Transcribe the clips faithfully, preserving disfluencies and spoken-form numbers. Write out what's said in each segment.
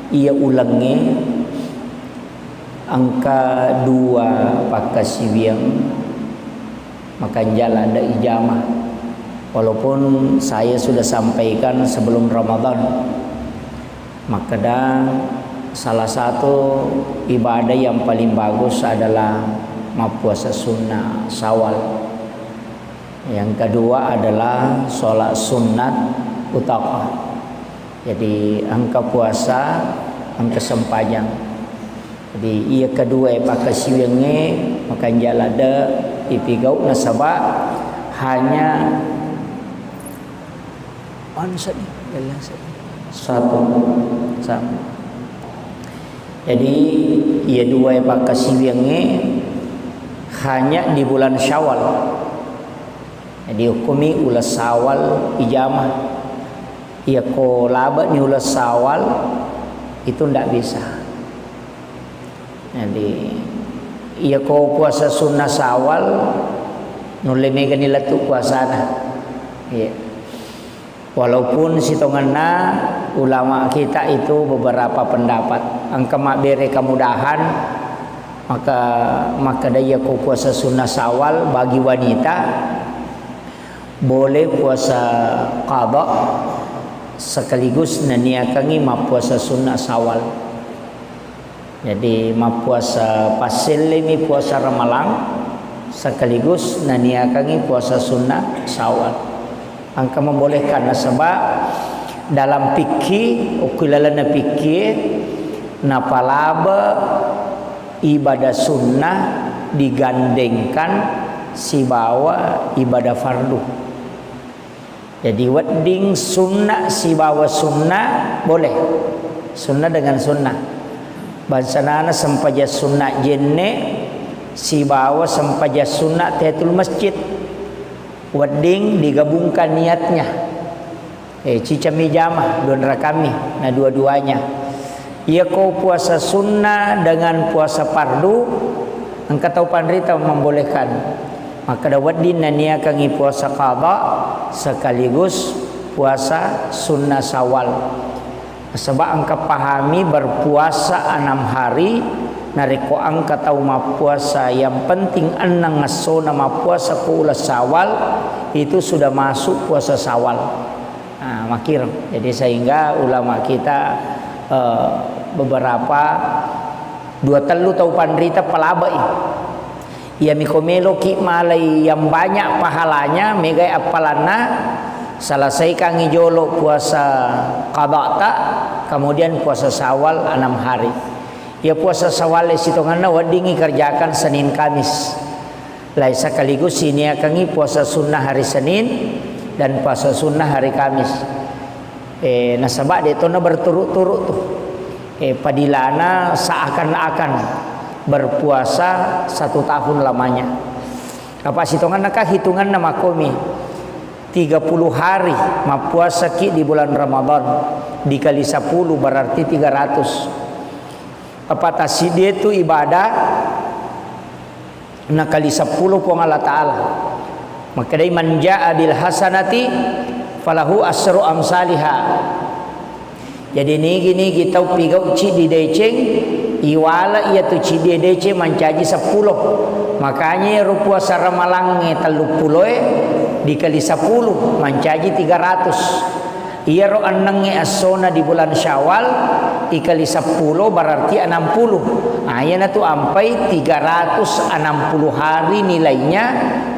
Iya ulengnge engka dua pakkasiwiang makanja ladde ijama. Walaupun saya sudah sampaikan sebelum Ramadan, makkeda salah satu ibadah yang paling bagus adalah mappuasa sunnah Syawal. Yang kedua adalah sholat sunat utaqah. Jadi engka puasa, engka sempajang. Jadi iya kedua pakkasiwiangnge makanja ladde ipigau nasaba hanya anu seddi, dalam seddi. Satu. Satu. Jadi iya dua pakkasiwiangnge hanya di bulan Syawal. Jadi hukumi uleng Syawal ijama. Iyako labe'ni uleng Syawal itu ndak bisa. Jadi iyako puasa sunnah Syawal nulle megani lettu puasana. Iya. Walaupun sitongenna ulama kita itu beberapa pendapat, engka mabbere kemudahan, maka makkeda iyako puasa sunnah Syawal bagi wanita boleh puasa qada sekaligus naniakangi mappuasa sunnah Syawal. Jadi mappuasa passellemi puasa Ramalang sekaligus naniakangi puasa sunnah Syawal. Engka membolehkan nasaba dalam fikih, okko lalenna fikih, napalabe ibadah sunnah digandengkan sibawa ibadah fardu. Jadi wedding sunnah sibawa sunnah boleh. Sunnah dengan sunnah. Bangsanana sempajang sunnah jenne sibawa sempajang sunnah tahiyatul masjid. Wedding digabungkan niatnya. Eh, cicami jama, dua rakammi, na dua-duanya. Iyako puasa sunnah dengan puasa fardu, engka tau panrita membolehkan. Makkeda wedding naniakangi puasa qada sekaligus puasa sunnah Syawal. Sebab engka pahami berpuasa enam hari, narekko engka tau mappuasa yang penting enneng essona mappuasa ko uleng Syawal, itu sudah masuk puasa Syawal. Nah, makkiro. Jadi sehingga ulama kita, eh, beberapa dua tellu tau panrita palabe'i. Iyami ko meloki malai yang banyak pahalanya, megai appalanna, selesaikangi jolo puasa qadata, kemudian puasa Syawal enam hari. Ya puasa Syawal sitongenna weddingi kerjakan Senin Kamis. Lai sekaligus siniakangi puasa sunnah hari Senin dan puasa sunnah hari Kamis. Eh, nasaba de tona berturut-turut tu. Eh, padilana seakan-akan berpuasa satu tahun lamanya. Apa sitonganna ka hitunganna makomi tiga puluh hari mappuasaki di bulan Ramadan dikali sepuluh berarti tiga ratus. Apa tasidie tu ibadah nakali seppulo Puang Allah Ta'ala. Makkedai, "Man jaa bil hasanati falahu asru amsaliha." Jadi nigi-nigi tau pigau ciddi deceng, iwala iya tu ciddi deceng mancaji seppulo. Makanya ero puasa ramalangnge telluppuloe dikali sepuluh mancaji tiga ratus. Iyaro ennengnge essona di bulan Syawal, ikali seppulo berarti enam puluh. Nah, iyanatu ampai tiga ratus enam puluh hari nilainya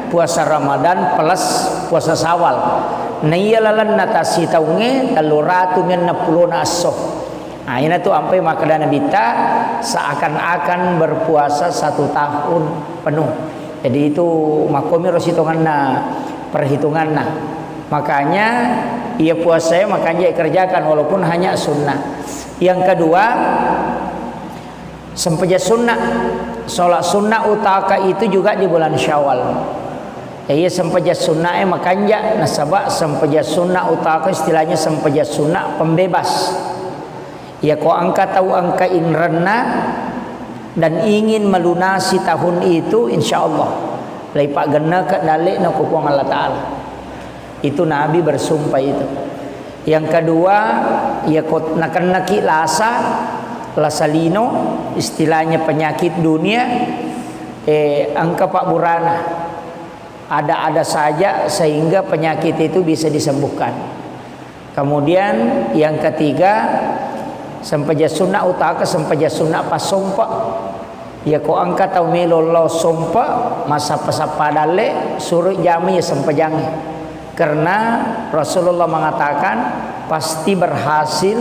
puasa Ramadan plus puasa Syawal. Nah, iya lalenna tassitaungnge tellu ratu enneng pulona esso. Nah, iyanatu ampai makkeda Nabitta, seakan-akan berpuasa satu tahun penuh. Jadi itu makkomiro sitonganna perhitunganna. Makanya iya puasanya makanja ikerjakan walaupun hanya sunnah. Yang kedua, sempajang sunnah. Sholat sunnah utaka itu juga di bulan Syawal. Ya, iya sempajang sunnah eh makanja nasaba sempajang sunnah utaka istilahnya sempajang sunnah pembebas. Iyako engka tau engka inrenna dan ingin melunasi tahun itu, insya Allah, laipagenneke dalle'na ko Puang Allah Ta'ala. Itu Nabi bersumpah itu. Yang kedua, iya ko nakennaki lasa, lasa lino, istilahnya penyakit dunia, eh, engka pabburana. Ada-ada saja sehingga penyakit itu bisa disembuhkan. Kemudian yang ketiga, sempajang sunna utaka sempajang sunna pasompa. Iya ko engka tau melo lao sompa, massappa-sappa dalle, suro jamai iya sempajangnge. Karena Rasulullah mengatakan pasti berhasil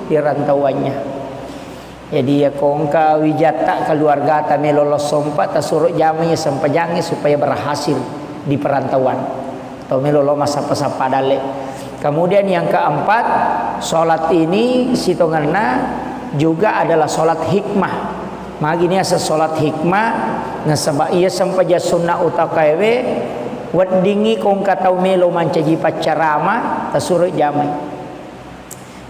di rantauannya. Jadi, iya ko engka wijatta keluargata melo lao sompa, tasuro jamai iya sempajangnge supaya berhasil di perantauan. Tau melo lao massappa-sappa dalle. Kemudian yang keempat, sholat ini sitongenna juga adalah sholat hikmah. Magi niaseng sholat hikmah, nasaba iya sempajang sunna utakaewe, weddingngi ko engka tau melo mancaji paccarama, tasuro jamai.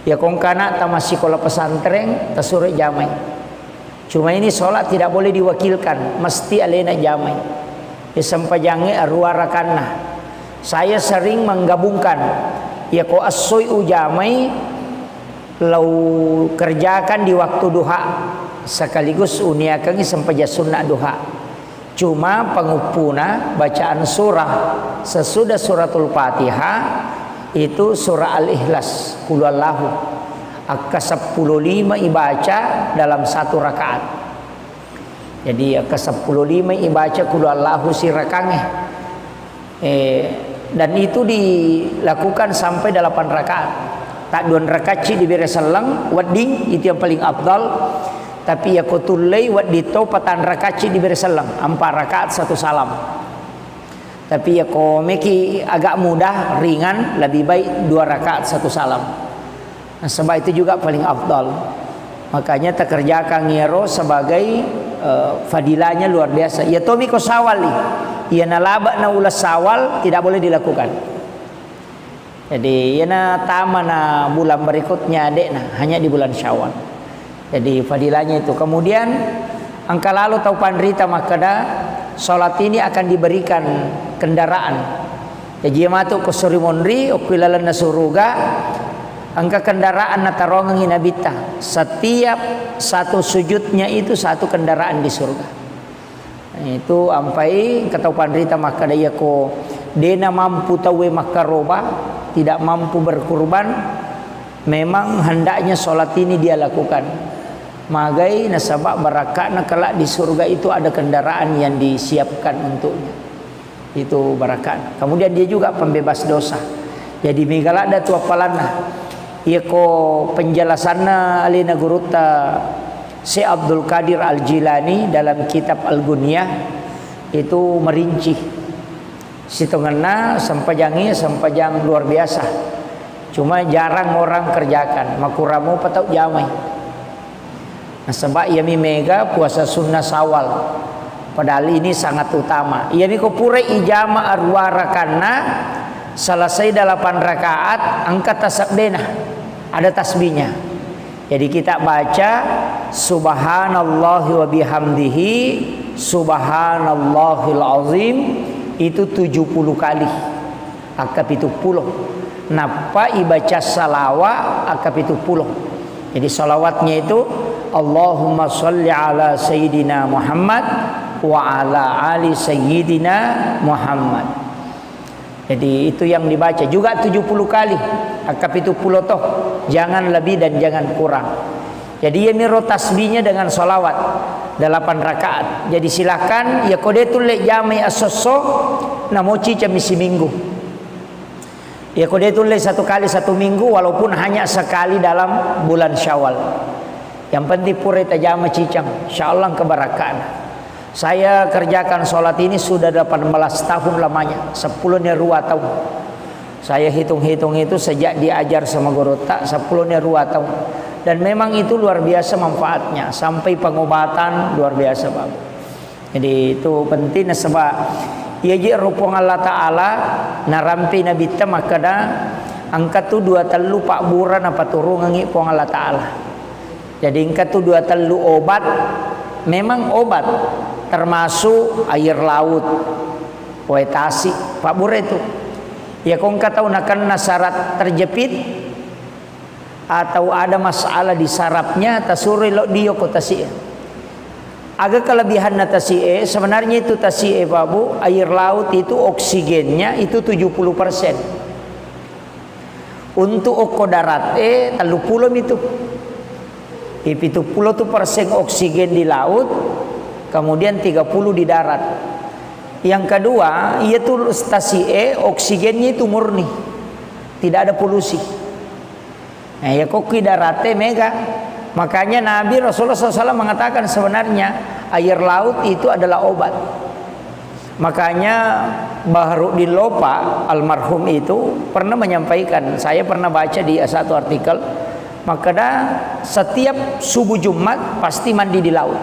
Iya ko engka ana'ta massikola pesantren, tasuro jamai. Cuma ini sholat tidak boleh diwakilkan, mesti alena jamai. Iya sempajangnge arua rakanna. Saya sering menggabungkan, iya ko essoi ujamai, lau kerjakan di waktu duha, sekaligus uniakengngi sempajang sunna duha. Cuma panguppuna bacaan surah sesudah suratul Fatihah itu surah Al-Ikhlas, Qul Huwallahu. Akka seppulo lima ibaca dalam satu rakaat. Jadi, akka seppulo lima ibaca Qul Huwallahu sirakangnge. Eh, dan itu dilakukan sampai delapan rakaat. Tadduan rakacci dibere selleng, wedding, itu yang paling afdal. Tapi iya ko tullei, wedding to patang rakacci dibere selleng, empat rakaat satu salam. Tapi iya ko meki agak mudah, ringan, lebih baik dua rakaat satu salam. Nasaba itu juga paling afdal. Makanya takerjakan iyaro sebagai, eh, fadilahnya luar biasa. Iya tomi ko sawali, iya nalaba na uleng sawal tidak boleh dilakukan. Jadi, iyana tamana bulan berikutnya de'na, hanya di bulan Syawal. Jadi, fadilahnya itu. Kemudian, engka lalo tau panrita makkeda, salat ini akan diberikan kendaraan. Jaji, iya matu ko suri monri, okko ilalenna suruga, engka kendaraan natarongengi Nabitta. Setiap satu sujudnya itu satu kendaraan di surga. Itu ampai engka tau panrita makkeda, iya ko de'na mampu tauwe makkaroba, tidak mampu berkurban, memang hendaknya salat ini dia lakukan. Magai nasaba barakatna kelak di surga itu ada kendaraan yang disiapkan untuknya. Itu barakat. Kemudian dia juga pembebas dosa. Jadi, mega ladda tu appalanna. Iya ko penjelasanna alena gurutta Syekh Abdul Qadir Al-Jilani dalam kitab Al-Ghunyah itu merinci. Sitongenna sempajangnge sempajang luar biasa. Cuma jarang orang kerjakan. Makuramo patau jamai. Nasaba iyami mega puasa sunnah Syawal. Padahal ini sangat utama. Iyami ko pura ijama arua rakanna, selesai delapan rakaat, engka tasebbena. Ada tasbihnya. Jadi kita baca, "Subhanallahi wa bihamdihi, subhanallahil azim," itu tujuh puluh kali. Akka pitu pulo. Nappa ibaca salawa akka pitu pulo. Jadi salawatnya itu, "Allahumma shalli ala Sayyidina Muhammad wa ala ali Sayyidina Muhammad." Jadi itu yang dibaca juga tujuh puluh kali. Akka pitu pulo toh. Jangan lebih dan jangan kurang. Jadi, iyamiro tasbihnya dengan salawat delapan rakaat. Jadi, silahkan, iya ko de tulle jamai esso-esso, namo cicammi siminggu. Iya ko de tulle satu kali satu minggu, walaupun hanya sekali dalam bulan Syawal. Yang penting pura tajama cicang, insyaallah engka barakana. Saya kerjakan salat ini sudah delapan belas tahun lamanya, seppulo ni rua tahun. Saya hitung-hitung itu sejak diajar sama gurutta, seppulo ni rua tahun. Dan memang itu luar biasa manfaatnya, sampai pengobatan luar biasa bagus. Jadi itu penting, nasaba iyaji ro Puang Allah Ta'ala narampi Nabitta makkeda, engka tu dua tellu pabbura napaturungengi Puang Allah Ta'ala. Jadi engka tu dua tellu obat, memang obat, termasuk air laut, wae tasi, pabbura itu. Iya ko engka tau nakenna syarat terjepit, atau ada masalah di sarafnya, tasuroi lo dio ko tasi'e. Aga kelebihanna tasi'e? Sebenarnya itu tasi'e, Pak Bu, air laut itu oksigennya itu tujuh puluh persen. Untuk okko darat e, tellu pulo mitu. Pitu pulo tu persen oksigen di laut, kemudian tiga puluh di darat. Yang kedua, iya tu tasi'e oksigennya itu murni. Tidak ada polusi. Nah, ya kok ki darate mega. Makanya Nabi Rasulullah sallallahu alaihi wasallam mengatakan sebenarnya air laut itu adalah obat. Makanya Baharuddin Lopa almarhum itu pernah menyampaikan, saya pernah baca di satu artikel, makanya setiap subuh Jumat pasti mandi di laut.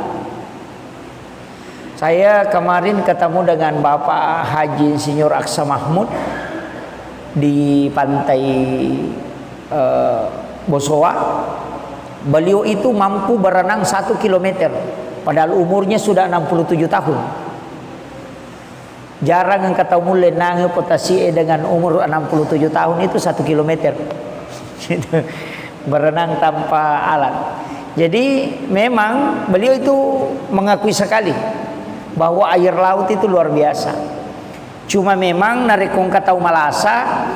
Saya kemarin ketemu dengan Bapak Haji Insinyur Aksa Mahmud di pantai, eh, Bosowa. Beliau itu mampu berenang satu kilometer, padahal umurnya sudah enam puluh tujuh tahun. Jarang engka tau mulle nange potasi'e dengan umur enam puluh tujuh tahun itu satu kilometer. Itu berenang tanpa alat. Jadi memang beliau itu mengakui sekali bahwa air laut itu luar biasa. Cuma memang narekko engka tau malasa,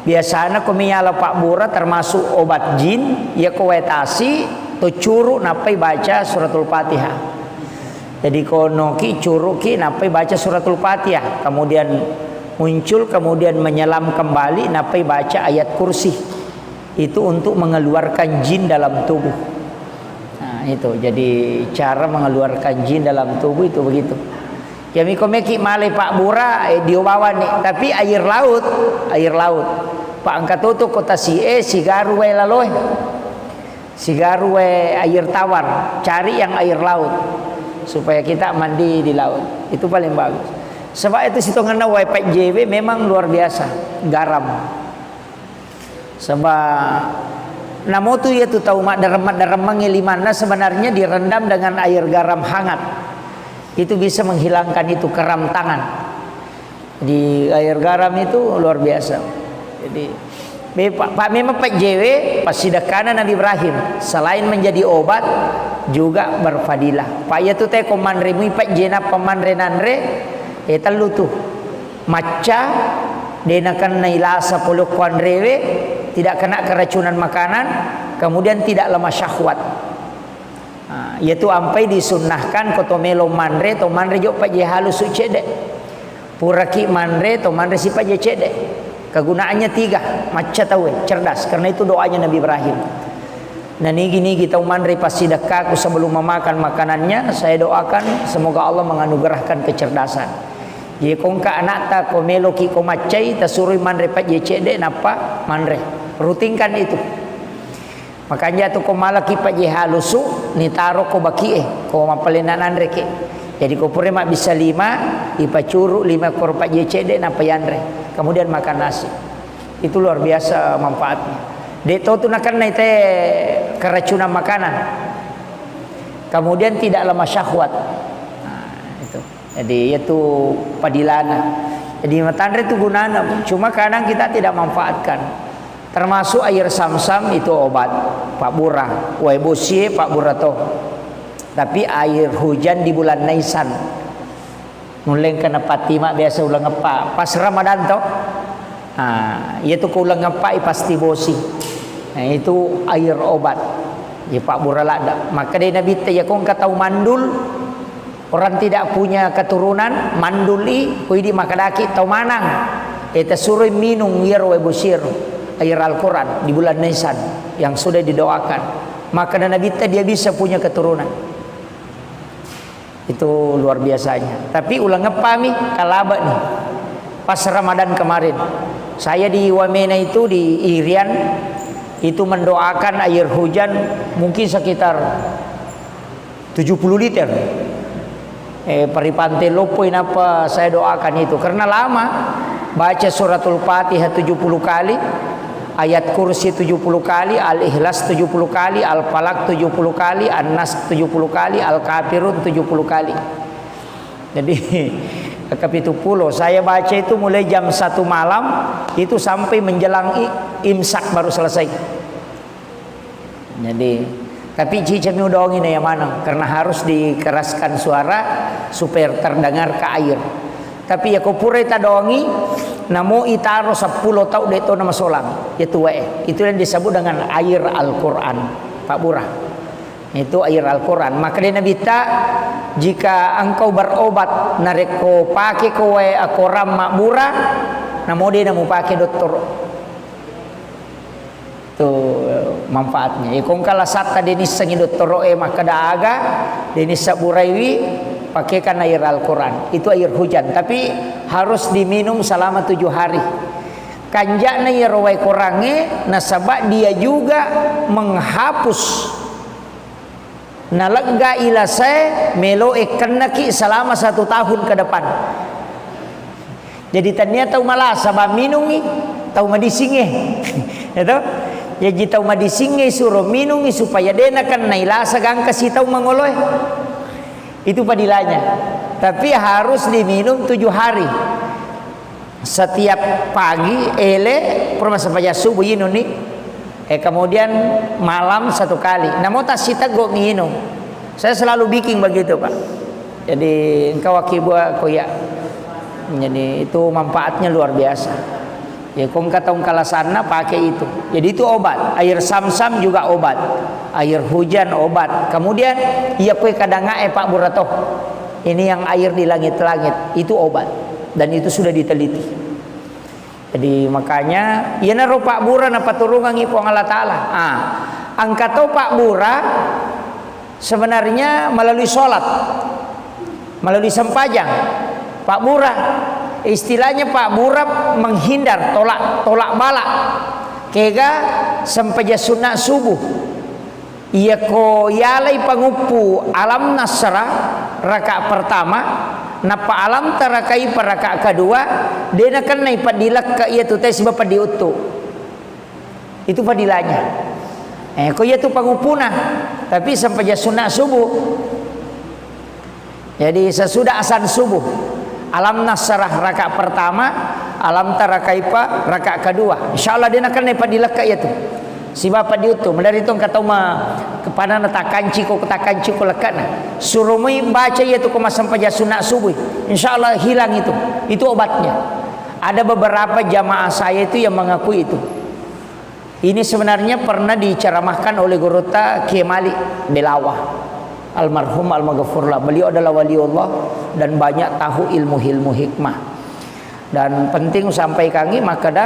biasana ko miyala pabbura termasuk obat jin, iya ko wae tasi, to curu nappai baca suratul Fatihah. Jadi ko noki curuki nappai baca suratul Fatihah, kemudian muncul, kemudian menyelam kembali nappai baca ayat kursi. Itu untuk mengeluarkan jin dalam tubuh. Nah, itu. Jadi cara mengeluarkan jin dalam tubuh itu begitu. Yami ko meki malai pabbura, eh, dio bawani. Tapi air laut, air laut. Pa engka toto ko tasi'e, sigaru wae laloe. Sigaru wae air tawar. Cari yang air laut. Supaya kita mandi di laut. Itu paling bagus. Sebab itu sitongenna wae pajjewe memang luar biasa. Garam. Sebab namotu iya tu tau maddareng-maddaremengngi limanna sebenarnya direndam dengan air garam hangat. Itu bisa menghilangkan itu keram tangan. Di air garam itu luar biasa. Jadi, be-, pa-, pa-, memang pajjewe passidekkana Nabi Ibrahim. Selain menjadi obat, juga berfadilah. Pa iya tu te ko manre mui pajjena pemanre nanre, eh, tellu tu. Macca, de nakennai lasa pole okko anrewe, tidak kena keracunan makanan, kemudian tidak lemah syahwat. Nah, iyatu ampai disunnahkan ko to melo manre, to manre jo pajje halusu cedde. Puraki manre, to manre si pajje cedde. Kegunaannya tiga, macca tauwe, cerdas. Karena itu doanya Nabi Ibrahim. Na nigi-nigi tau manre passidekkaku sebelum memakan makanannya, saya doakan semoga Allah menganugerahkan kecerdasan. Ye ko engka anakta ko meloki ko maccai, tasurui manre pajje cedde nappa manre. Rutinkan itu. Makanja tu ko malaki pajje halusu, nitaro ko bakie, ko mappalenna nanreke. Jadi ko pura mabbissa lima, ipacuru lima kor pajje cedde nappa yanre. Kemudian makan nasi. Itu luar biasa manfaatnya. De to tu nakennai te keracunan makanan. Kemudian tidak lemah syahwat. Nah, itu. Jadi, itu padilana. Jadi, matanre itu gunana, cuma kadang kita tidak manfaatkan. Termasuk air samsam itu obat, pabbura. Wae bosie pabbura to. Tapi air hujan di bulan Naisan. Nullengka napatima biasa uleng eppa. Pas Ramadan to. Nah, iya tu ko uleng eppa pasti bosi. Nah, itu air obat. Iya pabbura ladda. Maka dei Nabi te, iya ko engka tau mandul, orang tidak punya keturunan, mandul i, ko idi makadaki tau manang. Eh, tasuroi minung iyaro wae bosiero, air Al-Quran di bulan Naisan yang sudah didoakan. Maka Nabi te dia bisa punya keturunan. Itu luar biasanya. Tapi uleng eppami, kalaba ni. Pas Ramadan kemarin, saya di Wamena itu, di Irian, itu mendoakan air hujan mungkin sekitar tujuh puluh liter. Eh, paripante loppoi nappa saya doakan itu. Karena lama baca suratul Fatihah tujuh puluh kali, ayat kursi tujuh puluh kali, Al-Ikhlas tujuh puluh kali, Al-Falaq tujuh puluh kali, An-Nas tujuh puluh kali, Al-Kafirun tujuh puluh kali. Jadi, ke pitu puluh, saya baca itu mulai jam satu malam, itu sampai menjelang i-, imsak baru selesai. Jadi, tapi cicami udaongi na iya maneng, karena harus dikeraskan suara supaya terdengar ke air. Tapi iya ko purai tadaongi, namo itaro seppulo tau de' to namasolang. Iya tu wae. Itu yang disebut dengan air Al-Quran. Pabbura. Itu air Al-Quran. Maka dia Nabi ta, jika engkau berobat, narekko pake ko wae Al-Quran mabbura, namo de' namu pake dokter. Tu manfaatnya. Iko engka lasatta de' nissengi dottoro'e makkeda aga, de' nisseng buraiwi, pakaikan air Al-Quran. Itu air hujan, tapi harus diminum selama tujuh hari. Kanja'na iyaro wae korangnge, nasaba dia juga menghapus Nalegga ilasae, melo e kennaki selama satu tahun ke depan. Jadi, tania tau malasa ba minungi, tau madisingnge. Ya toh? Jaji, tau madisingnge suro minungi supaya de' nakennai lasa gangka sitau mangoloe. Itu padilanya. Tapi harus diminum tujuh hari. Setiap pagi, ele, pura massempajang subuh inunni. Eh, kemudian malam satu kali. Namo tassiteggo mi inung. Saya selalu bikin begitu, Pak. Jadi, engka wakkibua ko iya. Jadi, itu manfaatnya luar biasa. Ya, ko engka tau engka lasanna, pakai itu. Jadi, itu obat. Air Sam-Sam juga obat. Air hujan obat. Kemudian, iya kue kadang e pabbura to. Ini yang air di langit-langit, itu obat. Dan itu sudah diteliti. Jadi, makanya, iyanaro pabbura napaturungangngi Puang Allah Ta'ala. Ah, engka to pabbura sebenarnya melalui sholat, melalui sempajang. Pabbura, istilahnya pabbura menghindar, tolak, tolak bala. Kega sempajang sunat subuh. Iyako yalai panguppu Alam Nasrah raka pertama, nappa Alam Tara Kaifa raka kedua, de' nakennai peddi lekka iyatu te siba peddi uttu. Itu fadilanya. Eh, ko iyatu panguppuna, tapi sempajang sunat subuh. Jadi, sesudah azan subuh, Alam Nasrah raka pertama, Alam Tara Kaifa raka kedua. Insya Allah, de' nakennai peddi lekka iyatu. Siba peddi uttu, maderri tu engka tau ma-, kepanana takanci ko, takanci ko lekkana. Suro moi baca iyatu ko massempajang sunat subuh. Insya Allah hilang itu. Itu obatnya. Ada beberapa jamaah saya itu yang mengakui itu. Ini sebenarnya pernah diceramahkan oleh gurutta Kiai Malik Belawa, almarhum almaghfurlah. Beliau adalah waliullah dan banyak tahu ilmu-ilmu hikmah. Dan penting sampaikangi makkeda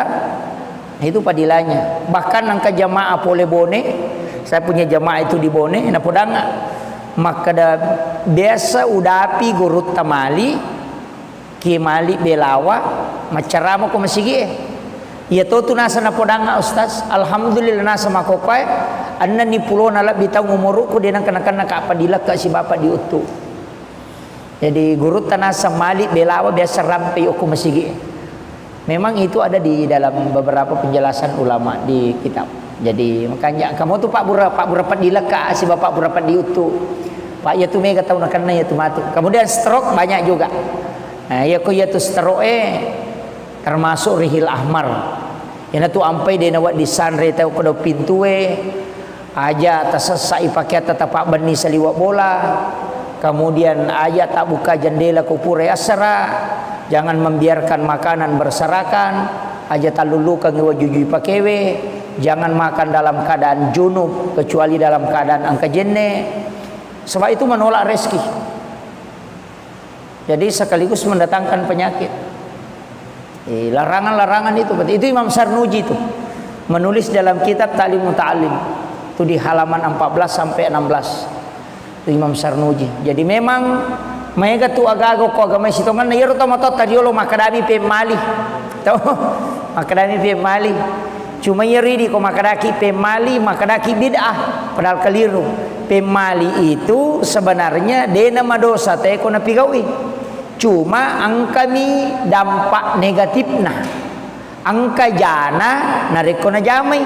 itu padilanya. Bahkan engka jamaah pole Bone, saya punya jamaah itu di Bone, napodangnga makkeda biasa udapi gurutta Malik, Kiai Malik Belawa maccarama ko masigi'e. Iya to tu naseng napodangnga, Ustaz, alhamdulillah naseng makkokkoe, ennenni pulona lebbi taung umuru'ku de' nengka-nengka kappa dilekka siba peddi uttu. Jadi gurutta naseng Malik Belawa biasa rampe okko masigi'e. Memang itu ada di dalam beberapa penjelasan ulama di kitab. Jadi makanya kamu tu pabbura, pabbura peddi lekka siba pabbura peddi uttu. Pak, iya tu mega tau nakenna iya tu matu. Kemudian stroke banyak juga. Nah, iya ko iya tu stroke e termasuk Rihil Ahmar. Iyana tu ampai de' nawedding sanre tau kedau pintue, aja tasessai pakeatta tapabbenni saliweng bola, kemudian aja tabbuka jendela ko pura assara, jangan membiarkan makanan berserakan, aja tallullukangi wajujui pakewe, jangan makan dalam keadaan junub kecuali dalam keadaan engka jenne, sebab itu menolak rezeki. Jadi sekaligus mendatangkan penyakit. Eh, larangan-larangan itu, itu Imam Sarnuji itu menulis dalam kitab Ta'lim Muta'allim. Itu di halaman empat belas sampai enam belas. Itu Imam Sarnuji. Jadi memang maega tu aga-aga ko agama sitongenna, iyaro tomatoatta riolo makkedami pemmali. Tau? Makkedami pemmali. Cuma iya ridi ko makkedaki pemmali, makkedaki bid'ah, padahal keliru. Pemmali itu sebenarnya dena madosa te ko napigaui. Cuma engkami dampak negatifna. Engka jana narekko najamai.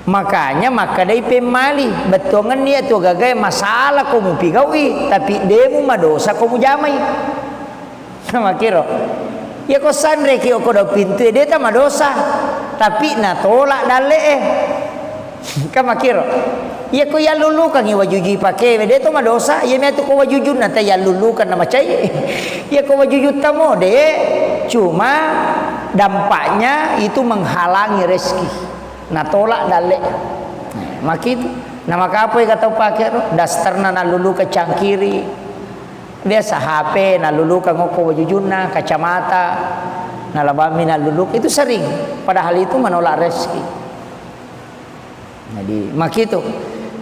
Makanya makkedai pemmali, bettuangenni iyatu gagae masalah ko mupigaui, tapi demu madosa ko mujamai. Makkiro. Iya ko sanreki okko dau pintue, de tamadosa. Tapi natolak dalle'e. Kan makkiro. Iya ko yallulukangngi wajujui pakewe, de to madosa, iya metu ko wajujunna ta yallulukan na macai. Iya ko wajujutta mo de, cuma dampaknya itu menghalangi rezeki. Natolak dalle. Makitu. Na makapoi ka tau pakero, dasterna nallulukan cangkiri. Biasa H P nallulukan okko wajujunna, kacamata, nalabammi nallulukan. Itu sering. Padahal itu menolak rezeki. Jadi, makitu.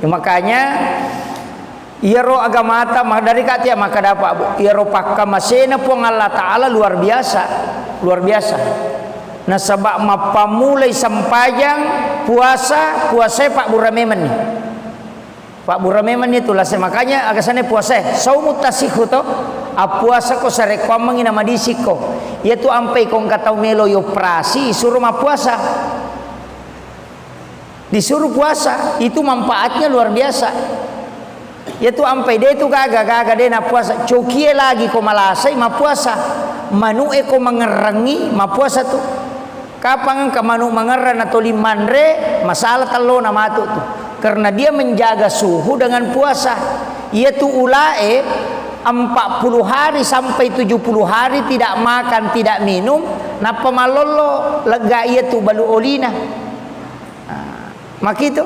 Ya, makanya, iyaro agamata, ma-, dari katia maka dapat, Bu. Iyaro pakkamasena Puang Allah Ta'ala luar biasa. Luar biasa. Nasaba mappamulai sempajang, puasa, puasai pabbura memenni. Pabbura memenni tu lase. Makanya, agasanna puasai. Saumu tasihhu to, appuasa ko sarekkoammengi namadisikko. Iyatu ampai ko engka tau melo yoperasi, isuro mappuasa. Disuruh puasa, itu manfaatnya luar biasa. Iyatu ampai de tu gaga, gaga de nappuasa. Cokie lagi ko malasai, mappuasa. Manu'e ko mangerrangi, mappuasa tu. Kapang engka manu mangerrang natoli manre, masalah tellona matu tu. Karena dia menjaga suhu dengan puasa. Iyatu ulae empat puluh hari sampai tujuh puluh hari tidak makan, tidak minum, nappa mallollo, lega iyatu balu olina. Nah, makitu.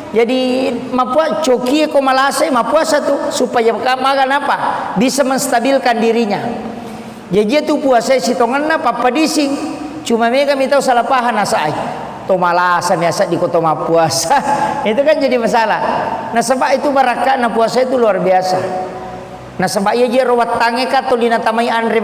Jadi, mapua-, cokie ko malasai, mappuasa tu, supaya ka-, maga napa? Bisa menstabilkan dirinya. Jaji tu puasa sitongenna pappadising. Cuma mega mi tau salah paham nasai. To malasa mi asaddi ko to mappuasa. Itu kan jadi masalah. Nasaba itu barakka'na puasa itu luar biasa. Nasaba iya jero wattangnge ka toli natamai anre